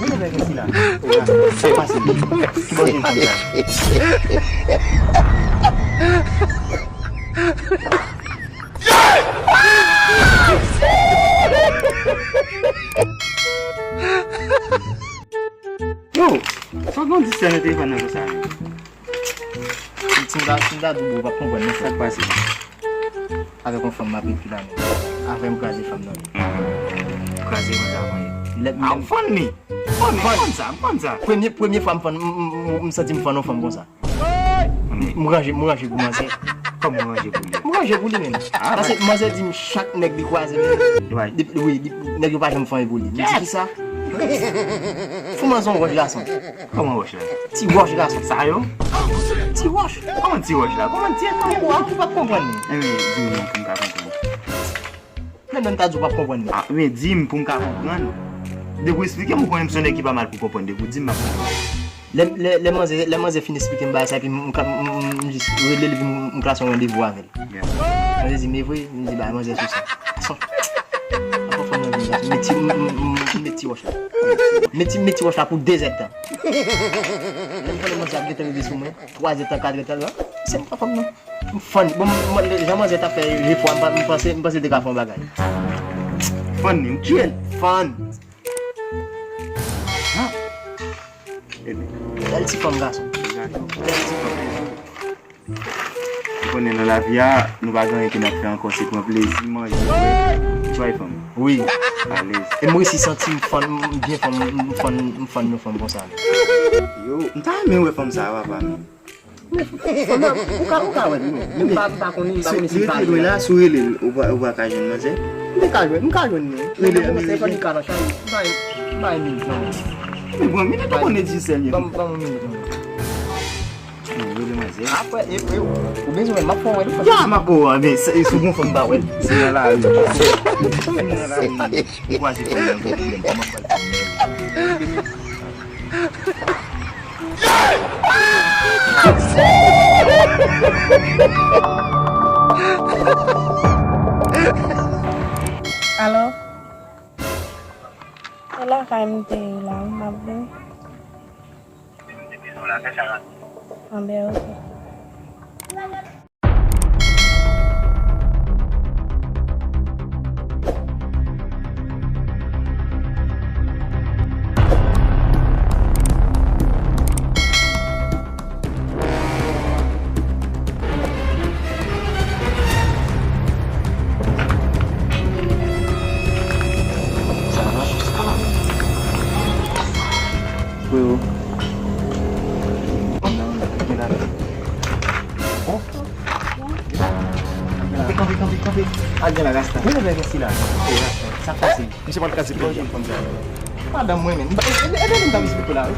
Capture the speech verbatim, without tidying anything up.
Mwen gen bagay sila. Pase. Ki bò jèn fanm sa? Yo, fòk gon dis sè nan telefòn nan konsa. Si m ta, si m ta di w, w p ap konprann, men sa k pase. Avèk yon fanm m ap ret tout ane. Avè m kraze fanm nan. Kraze yon zavan ye. Lè m, ah, m fann li. M fann, m fann sa, m fann sa. Premye, premye fwa m fann, m, m, m, m santi m fann yon fanm konsa. M ranje, m ranje pou manzè. Kòman w ranje pou li? M ranje pou li menm. Ah, paske manzè di m chak nèg li kwaze menm. Wi, li, nèg yo pa janm fè anyen pou li. M di kisa? Fou manzè yon wòch gason. Kòman wòch la? Ti wòch gason. Sa yo? Ti wòch. Kòman ti wòch la? Kòman ti wòch la? Ou p ap konprann li. Enben, di m pou m ka konprann. Menm lè m ta di w p ap konprann li. Ah, men di m pou m ka konprann. Depi w esplike m, ou konnen m se yon nèg ki pa mal pou konprann. Depi w di m, m ap konprann. Lè, lè, lè manzè, lè manzè fin esplike m bagay sa, epi m, m, m, m, m jis rele l, epi m, m klase yon randevou avè l. Yeah. Manzè di, "Men vre?" M di, "Ba manzè sou sa." Sa. Apa fanm nan vin met ti, m, m, m, m met ti wòch la. Met ti, met ti wòch la pou de zèdtan. Lè m konnen manzè ap gentan rive sou mwen, twa zèdtan, kat zèdtan, se m pa fanm nan. M fann. Bon, m, m, jan manzè t ap fè jefò a, m pa, m panse, m panse l te ka fè yon bagay. Fann li, m tchwel. Fann. Ha. Bèl ti fanm gason. Bèl ti fanm. Ou konnen nan lavi a, nou pa gen anyen ke n ap fè ankò, se pran plezi, manje, bwè, tchway fanm. Wi. Alèz. E m resi santi m fann, m byen fann, m fann, m fann yon fanm konsa. Yo, m ta renmen wè fanm sa a, papa, men. Fanm nan, ou ka, ou ka wè l, wi. Men m pa, m pa konnen, m pa konnen si l ka jwe la. Si w rete lwen la, si w rele l, ou pa, ou pa ka jwenn manzè? M te ka jwenn, m ka jwenn li. Rele, men bon, rele. Sèl fanm li ka nan chay, m pa, m pa renmen li, non. Men bon, minit ou konnen di sèl li. Ban m, ban m yon minit, non. Rele manzè. Apre, e, e, ou bezwen wè l, m ap fè w wè l. Ya, m ap wè w, men se, e sou bon fanm m pa wè l. Se nan lari. Se nan lari, m kwaze fanm nan, gon pwoblèm, kòman m pral fè? Alo? Se lakay m te ye la, m ap vin. Anben, oke. Freo. Kanpe, kanpe, kanpe, kanpe. Al gen la, Rasta. Mwen leve vèsi la. Sa k pase? Misye pral kraze peyi a. Madanm mwen menm. Ede, ede, ede m ta esplike la, wi.